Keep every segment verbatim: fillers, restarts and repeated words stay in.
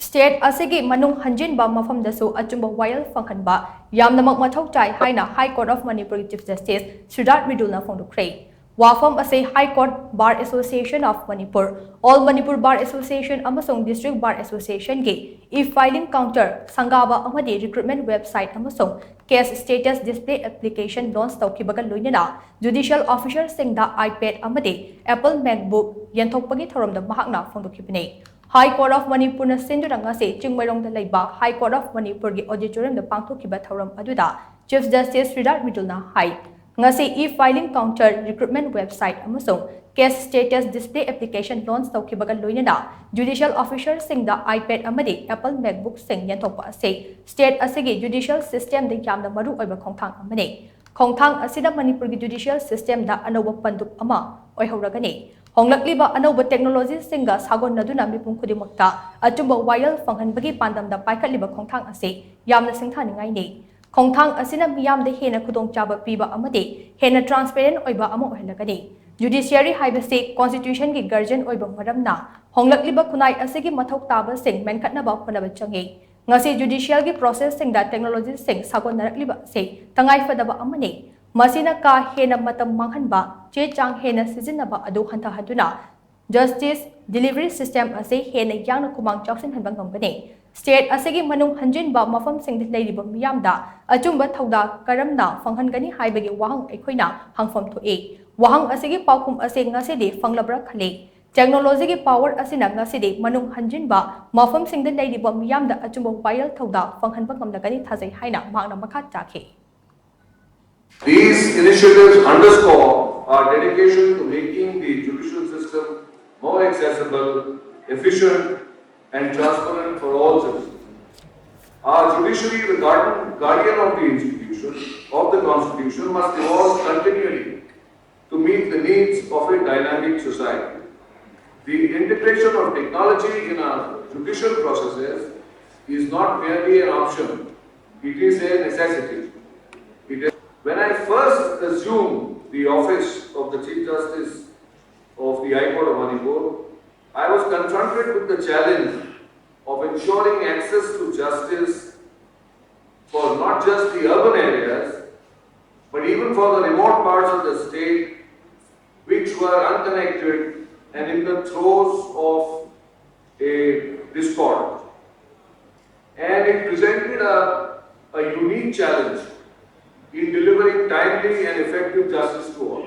State ꯑꯁꯤꯒꯤ ꯃꯅꯨꯡ ꯍꯟꯖꯤꯟꯕ ꯃꯐꯝꯗꯁꯨ ꯑꯆꯨꯝꯕ ꯋꯥꯌꯦꯜ ꯐꯪꯍꯟꯕ ꯌꯥꯝꯅꯃꯛ ꯃꯊꯧ ꯇꯥꯏ ꯍꯥꯏꯅ ꯍꯥꯏ ꯀꯣꯔꯠ ꯑꯣꯐ ꯃꯅꯤꯄꯨꯔꯒꯤ ꯆꯤꯐ ꯖꯁꯇꯤꯁ ꯁ꯭ꯔꯤꯗꯥꯠ ꯃꯤꯗꯨꯜꯅ ꯐꯣꯡꯗꯣꯛꯈ꯭ꯔꯦ꯫ ꯋꯥꯐꯝ ꯑꯁꯤ high court, bar association of Manipur, all Manipur bar association ꯑꯃꯁꯨꯡ ꯗꯤꯁꯇ꯭ꯔꯤꯛ ꯕꯥꯔ ꯑꯦꯁꯣꯁꯤꯌꯦꯁꯟꯒꯤ ꯏ ꯐꯥꯏꯂꯤꯡ ꯀꯥꯎꯟꯇꯔ, ꯁꯪꯒꯥꯕ ꯑꯃꯗꯤ ꯔꯤꯀ꯭ꯔꯨꯠꯃꯦꯟ ꯋꯦꯕꯁꯥꯏꯠ ꯑꯃꯁꯨꯡ case status display application launch ꯇꯧꯈꯤꯕꯒ ꯂꯣꯏꯅꯅ ꯖꯨꯗꯤꯁꯤꯌꯦꯜ ꯑꯣꯐꯤꯁꯔꯁꯤꯡꯗ iPad ꯑꯃꯗꯤ Apple MacBook ꯌꯦꯟꯊꯣꯛꯄꯒꯤ ꯊꯧꯔꯝꯗ ꯃꯍꯥꯛꯅ ꯐꯣꯡꯗꯣꯛꯈꯤꯕꯅꯤ꯫ ꯍꯥꯏ ꯀꯣꯔꯠ ꯑꯣꯐ ꯃꯅꯤꯄꯨꯔꯅ ꯁꯤꯟꯗꯨꯅ ꯉꯁꯤ ꯆꯤꯡꯃꯩꯔꯣꯡꯗ ꯂꯩꯕ ꯍꯥꯏ ꯀꯣꯔꯠ ꯑꯣꯐ ꯃꯅꯤꯄꯨꯔꯒꯤ ꯑꯣꯗꯤꯇꯣꯔꯤꯌꯝꯗ ꯄꯥꯡꯊꯣꯛꯈꯤꯕ ꯊꯧꯔꯝ ꯑꯗꯨꯗ ꯆꯤꯐ ꯖꯁꯇꯤꯁ ꯁ꯭ꯔꯤꯗꯥꯠ ꯃꯤꯗꯨꯜꯅ ꯍꯥꯏ, ꯉꯁꯤ e filing counter, recruitment website ꯑꯃꯁꯨꯡ case status display application launch ꯇꯧꯈꯤꯕꯒ ꯂꯣꯏꯅꯅ ꯖꯨꯗꯤꯁꯤꯌꯦꯜ ꯑꯣꯐꯤꯁꯔꯁꯤꯡꯗ iPad ꯑꯃꯗꯤ Apple MacBookꯁꯤꯡ ꯌꯦꯟꯊꯣꯛꯄ ꯑꯁꯤ ꯁ꯭ꯇꯦꯠ ꯑꯁꯤꯒꯤ ꯖꯨꯗꯤꯁꯤꯌꯦꯜ ꯁꯤꯁꯇꯦꯝꯗ ꯌꯥꯝꯅ ꯃꯔꯨ ꯑꯣꯏꯕ ꯈꯣꯡꯊꯥꯡ ꯑꯃꯅꯤ꯫ ꯈꯣꯡꯊꯥꯡ ꯑꯁꯤꯅ ꯃꯅꯤꯄꯨꯔꯒꯤ ꯖꯨꯗꯤꯁꯤꯌꯦꯜ ꯁꯤꯁꯇꯦꯝꯗ ꯑꯅꯧꯕ ꯄꯟꯗꯨꯞ ꯑꯃ ꯑꯣꯏꯍꯧꯔꯒꯅꯤ꯫ ꯍꯣꯡꯂꯛꯂꯤꯕ ꯑꯅꯧꯕ ꯇꯦꯛꯅꯣꯂꯣꯖꯤꯁꯤꯡꯒ ꯁꯥꯒꯣꯟꯅꯗꯨꯅ ꯃꯤꯄꯨꯝ ꯈꯨꯗꯤꯡꯃꯛꯇ ꯑꯆꯨꯝꯕ ꯋꯥꯌꯦꯜ ꯐꯪꯍꯟꯕꯒꯤ ꯄꯥꯟꯗꯝꯗ ꯄꯥꯏꯈꯠꯂꯤꯕ ꯈꯣꯡꯊꯥꯡ ꯑꯁꯤ ꯌꯥꯝꯅ ꯁꯤꯡꯊꯥꯅꯤꯡꯉꯥꯏꯅꯤ꯫ ꯈꯣꯡꯊꯥꯡ ꯑꯁꯤꯅ ꯃꯤꯌꯥꯝꯗ ꯍꯦꯟꯅ ꯈꯨꯗꯣꯡꯆꯥꯕ ꯄꯤꯕ ꯑꯃꯗꯤ ꯍꯦꯟꯅ ꯇ꯭ꯔꯥꯟꯁꯄꯦꯔꯦꯟ ꯑꯣꯏꯕ ꯑꯃ ꯑꯣꯏꯍꯜꯂꯒꯅꯤ꯫ ꯖꯨꯗꯤꯁꯤꯌꯔꯤ ꯍꯥꯏꯕꯁꯤ ꯀꯣꯟꯁꯇꯤꯇ꯭ꯌꯨꯁꯟꯒꯤ ꯒꯥꯔꯖꯤꯌꯟ ꯑꯣꯏꯕ ꯃꯔꯝꯅ ꯍꯣꯡꯂꯛꯂꯤꯕ ꯈꯨꯟꯅꯥꯏ ꯑꯁꯤꯒꯤ ꯃꯊꯧ ꯇꯥꯕꯁꯤꯡ ꯃꯦꯟꯈꯠꯅꯕ ꯍꯣꯠꯅꯕ ꯆꯪꯏ꯫ ꯉꯁꯤ ꯖꯨꯗꯤꯁꯤꯌꯦꯜꯒꯤ ꯄ꯭ꯔꯣꯁꯦꯁꯁꯤꯡꯗ ꯇꯦꯛꯅꯣꯂꯣꯖꯤꯁꯤꯡ ꯁꯥꯒꯣꯟꯅꯔꯛꯂꯤꯕ ꯑꯁꯤ ꯇꯉꯥꯏꯐꯗꯕ ꯑꯃꯅꯤ꯫ ꯃꯁꯤꯅ ꯀꯥ ꯍꯦꯟꯅ ꯃꯇꯝ ꯃꯥꯡꯍꯟꯕ, ꯆꯦ ꯆꯥꯡ ꯍꯦꯟꯅ ꯁꯤꯖꯤꯟꯅꯕ ꯑꯗꯨ ꯍꯟꯊꯍꯟꯗꯨꯅ ꯖꯁꯇꯤꯁ ꯗꯤꯂꯤꯚꯔꯤ ꯁꯤꯁꯇꯦꯝ ꯑꯁꯤ ꯍꯦꯟꯅ ꯌꯥꯡꯅ ꯈꯨꯃꯥꯡ ꯆꯥꯎꯁꯤꯟꯍꯟꯕ ꯉꯝꯒꯅꯤ꯫ ꯁ꯭ꯇꯦꯠ ꯑꯁꯤꯒꯤ ꯃꯅꯨꯡ ꯍꯟꯖꯤꯟꯕ ꯃꯐꯝꯁꯤꯡꯗ ꯂꯩꯔꯤꯕ ꯃꯤꯌꯥꯝꯗ ꯑꯆꯨꯝꯕ ꯊꯧꯗꯥꯡ ꯀꯔꯝꯅ ꯐꯪꯍꯟꯒꯅꯤ ꯍꯥꯏꯕꯒꯤ ꯋꯥꯍꯪ ꯑꯩꯈꯣꯏꯅ ꯍꯪꯐꯝ ꯊꯣꯛꯏ꯫ ꯋꯥꯍꯪ ꯑꯁꯤꯒꯤ ꯄꯥꯎꯈꯨꯝ ꯑꯁꯤ ꯉꯁꯤꯗꯤ ꯐꯪꯂꯕ꯭ꯔꯥ ꯈꯜꯂꯤ꯫ ꯇꯦꯛꯅꯣꯂꯣꯖꯤꯒꯤ ꯄꯥꯋꯔ ꯑꯁꯤꯅ ꯉꯁꯤꯗꯤ ꯃꯅꯨꯡ ꯍꯟꯖꯤꯟꯕ ꯃꯐꯝꯁꯤꯡꯗ ꯂꯩꯔꯤꯕ ꯃꯤꯌꯥꯝꯗ ꯑꯆꯨꯝꯕ ꯋꯥꯌꯦꯜ ꯊꯧꯗꯥꯡ ꯐꯪꯍꯟꯕ ꯉꯝꯂꯒꯅꯤ ꯊꯥꯖꯩ ꯍꯥꯏꯅ ꯃꯍꯥꯛꯅ ꯃꯈꯥ ꯇꯥꯈꯤ꯫ These initiatives underscore our dedication to making the judicial system more accessible, efficient, and transparent for all citizens. Our judiciary, the guardian, guardian of the institution, of the Constitution, must evolve continually to meet the needs of a dynamic society. The integration of technology in our judicial processes is not merely an option, it is a necessity. It is, when I first assumed the office of the Chief Justice of the High Court of Manipur, I was confronted with the challenge of a Ensuring access to justice for not just the urban areas, but even for the remote parts of the state which were unconnected and in the throes of a discord. And it presented a, a unique challenge in delivering timely and effective justice to all.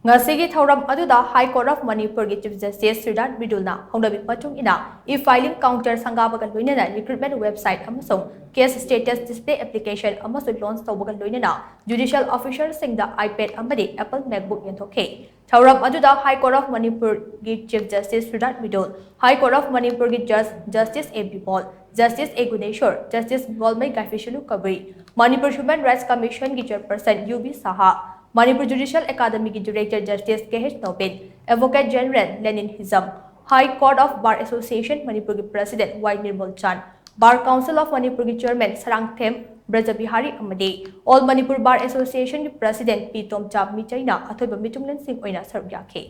ꯉꯁꯤꯒꯤ ꯊꯧꯔꯝ ꯑꯗꯨꯗ High Court of ꯃꯅꯤꯄꯨꯔꯒꯤ Chief Justice ꯁ꯭ꯔꯤꯗꯥꯟ ꯃ꯭ꯔꯤꯗꯨꯜꯅ ꯍꯧꯅꯕꯤ ꯃꯇꯨꯡ ꯏꯟꯅ e-filing counter ꯁꯪꯒꯥꯕꯒ ꯂꯣꯏꯅꯅ recruitment website ꯑꯃꯁꯨꯡ case status display application ꯑꯃꯁꯨ launch ꯇꯧꯕꯒ ꯂꯣꯏꯅꯅ judicial officerꯁꯤꯡꯗ iPad ꯑꯃꯗꯤ Apple MacBook ꯌꯦꯟꯊꯣꯛꯈꯤ꯫ ꯊꯧꯔꯝ ꯑꯗꯨꯗ High Court of ꯃꯅꯤꯄꯨꯔꯒꯤ Chief Justice Siddharth Mridul, High Court of ꯃꯅꯤꯄꯨꯔꯒꯤ Judge Justice A Bimol, Justice A Gunesor, Justice Golmei Gaiphulshillu Kabui, Manipur Human Rights Commissionꯒꯤ Chairperson ꯌꯨ ꯕꯤ ꯁꯍꯥ, ꯃꯅꯤꯄꯨꯔ Judicial Academyꯒꯤ Director Justice K H Nobin, Advocate General Lenin Hijam, High Court of Bar Association ꯃꯅꯤꯄꯨꯔꯒꯤ President Y Nirmal Chand, Bar Council of ꯃꯅꯤꯄꯨꯔꯒꯤ Chairman Sarangthem ꯕ꯭ꯔꯖꯕꯤꯍꯥꯔꯤ ꯑꯃꯗꯤ All Manipur Bar Associationꯒꯤ President ꯄꯤ ꯇꯣꯝꯆꯥ ꯃꯤꯆꯩꯅ ꯑꯊꯣꯏꯕ ꯃꯤꯇꯨꯡꯂꯦꯟꯁꯤꯡ ꯑꯣꯏꯅ ꯁꯔꯨꯛ ꯌꯥꯈꯤ꯫